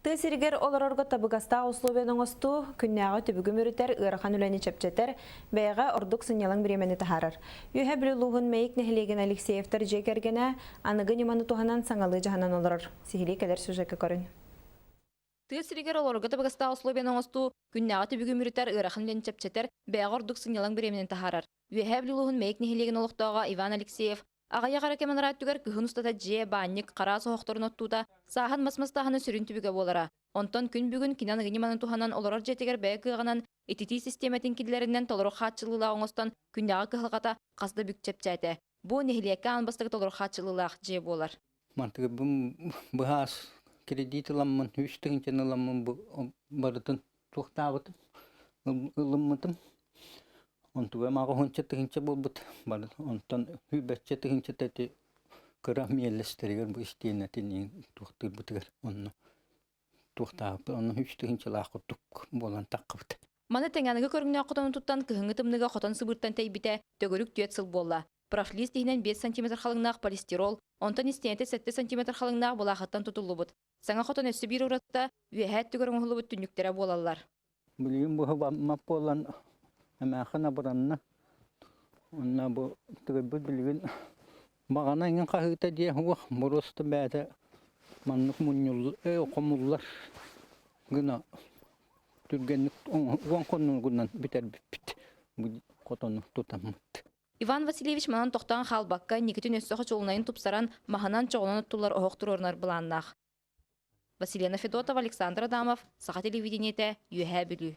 Тыа сиригэр олорорго табыгастаах условияны оҥостуу, күннээҕи түбүгү мүрүтэр, ыарахан үлэни чэпчэтэр, бэйэҕэ ордук сынньалаҥ бириэмэни таһаарар. Үөһээ Бүлүү улууһун Мэйик нэһилиэгин Алексеевтар дьиэ кэргэнэ аныгы ньыманы туһанан саҥалыы дьаһанан олорор. Сиһилии кэлэр сюжекка көрүн. Тыа сиригэр олорорго табыгастаах условияны оҥостуу, күннээҕи түбүгү мүрүтэр, ыарахан үлэни чэпчэтэр, бэйэҕэ ордук сынньалаҥ бириэмэни таһаарар. Үөһээ Бүлүү улууһун Мэйик нэһилиэгин олохтооҕо Иван Алексеев Аҕыйах эрэ кэм анараа өттүгэр кыһын устата дьиэ, баанньык, хараас оһохторун оттуута, сааһын мас мастааһына сүрүн түбүгэ буолара. Онтон күн бүгүн кини аныгы ньыманы туһанан олорор дьиэтигэр бэйэ кыаҕынан ититии систиэмэтин киллэринэн толору хааччыллыылаах оҥостон күннээҕи кыһалҕата хас да бүк чэпчээтэ. Бу нэһилиэккэ аан бастакы толору хааччыллыылаах дьиэ буолар. Мантыгырбын быһаас кредит ыламмын, үс тыһыынчаны ыламмын бу барытын туохтаабытым, ылыммытым. Онтугам аҕыһынча тыһыынча буолбут бары онтон сүүрбэччэ тыһыынчата ити кыра миэллэстэригэр бу истиэнэтин туохтуурбутугар онно туохтаабыппыт онно үс тыһыынчалаах курдук буолан таххыбыт. Маны тэҥэ аныгы көрүҥнээх хотону туттан кыһыҥҥы тымныыга хотон сыбыыртан тэйбитэ төгүрүк түөрт сыл буолла. Профлист иһинэн 5 сантиметр халыҥнаах полистирол, онтон истиэнэтэ 7 сантиметр халыҥнаах былаахыттан тутуллубут. Саҥа хотон өссө биир уратыта үөһээ өттүгэр оҥоһуллубут түннүктэрэ буолаллар. Билигин бу мап буолан эмээхин абыранна. Онно бу тыгырбыт билигин баҕана иҥин хаһыыта диэ уох боруоста бэйэтэ маннык мунньуллар хомуллар гына түргэнник уон хонугунан бүтэрбиппит бу хотону тутаммыт. Иван Васильевич манан тохтоон хаалбакка, инникитин өссө хочуолунайын тупсаран, маһынан чоҕунан оттуллар оһох туруорунар былааннаах. Василена Федотова, Александр Адамов, Саха телевидениетэ, Үөһээ Бүлүү.